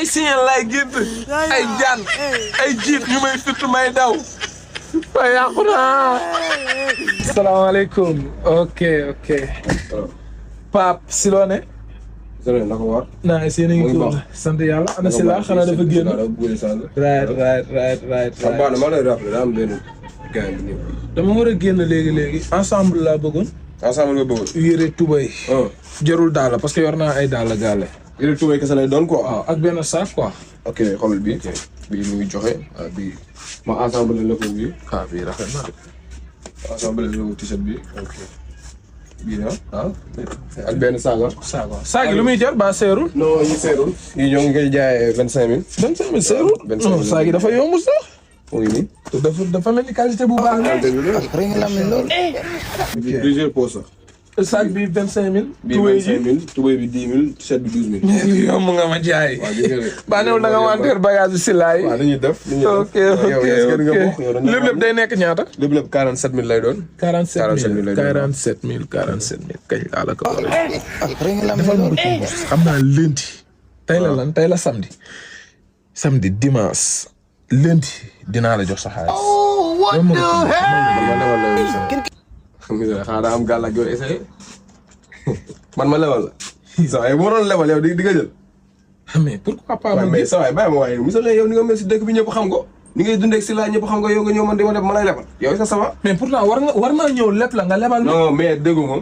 ay signal lay gént ay jaan ay jiit ñu may fitt may daw waaye yàqu naa. asalaamaaleykum. ok. Pape si loo ne. Sëñ na ko war. naa si yéen a ngi ko sant yàlla ana si la xanaa dafa génn. right. baax na ma lay rappelé daa am benn gars yi nii. dama war a génn léegi ensemble laa bëggoon. ensemble nga bëggoon. yére tubay. jarul daal parce que yor naa ay daal gaale. yére tubay kese lay doon quoi. waaw ak benn sac quoi. ok xoolal bii. bii mu ngi joxe bii ma ensemble la ko bii. bii rafet na. ensemble la ko t-shirt bi. ok bii ak benn saaga. saag yi lu muy jar ba seerul. non yi seerul. yi ñoo ngi koy jaayee 25000. 25000 seerul. 25000 non saag yi dafa yomb sax. mu ngi nii. dafa mel ni qualité bu baax la. plusieurs postes. saag bi 25000. bii 25000 tubéy bi 10000 t-shirt bi 12000. yomb nga ma jaay. waaw gis nga de. ba newul da nga wanteer bagage si laay. waaw dañuy def. ok lépp day nekk ñaata. lépp 47000 lay doon. 47000 kañ laa la ko war a. defal ma retour xam naa lundi. tey la lan tey la samedi dimanche lundi dinaa la jox sa xaalis. what the hell. xam nga xanaa daa am gàllankoor yoo essayé man ma lebal la. saa waay bu ma doon lebal yow di nga jël. mais pourquoi pas ma mais saa waay bàyyi ma waaye misaal yow ni nga mel si dëkk bi ñëpp xam ko. ni ngay dundee si laa ñëpp xam nga yow nga ñëw man di ma leb ma lay lebal. yow est-ce que ça va. mais pourtant war naa ñëw leb la nga lebal. non mais déggu ma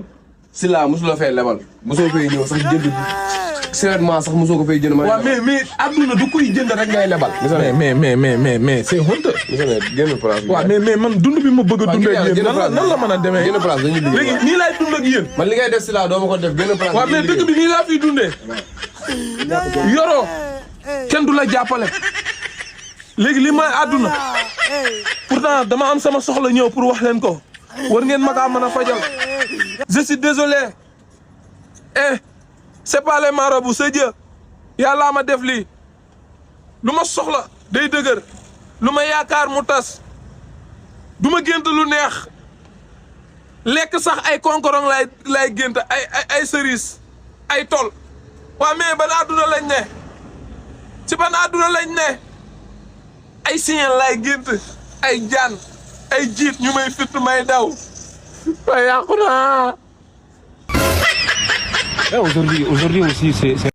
si laa mosuloo fay lebal mosoo fay ñëw sax jënd sérieusement sax mosoo ko fay jënd. ma waaw mais adduna du koy jënd rek ngay lebal. mais c'est honte. génn place bi. waaw mais man dund bi ma bëgg a dund ak yéen nan la mën a demee. génn place dañuy liggéey léegi nii laay dund ak yéen. man li ngay def si laa doo ma ko def génn place. waaw mais dëkk bi nii laa fiy dundee. yoroo kenn du la jàppale. léegi li may àdduna pourtant dama am sama soxla ñëw pour wax leen ko war ngeen ma kaa mën a fajal. je suis désolé. c'est pas les marabouts c'est Dieu. yàllaa ma def lii lu ma soxla day dëgër lu ma yaakaar mu tas du ma gént lu neex lekk sax ay konkorong lay gént ay cerise ay tol. waa mais ban àdduna lañ ne ci ban àdduna lañ ne ay signal lay gént ay jaan ay jiit ñu may fitt may daw waaye yàqu naa. Aujourd'hui aussi, c'est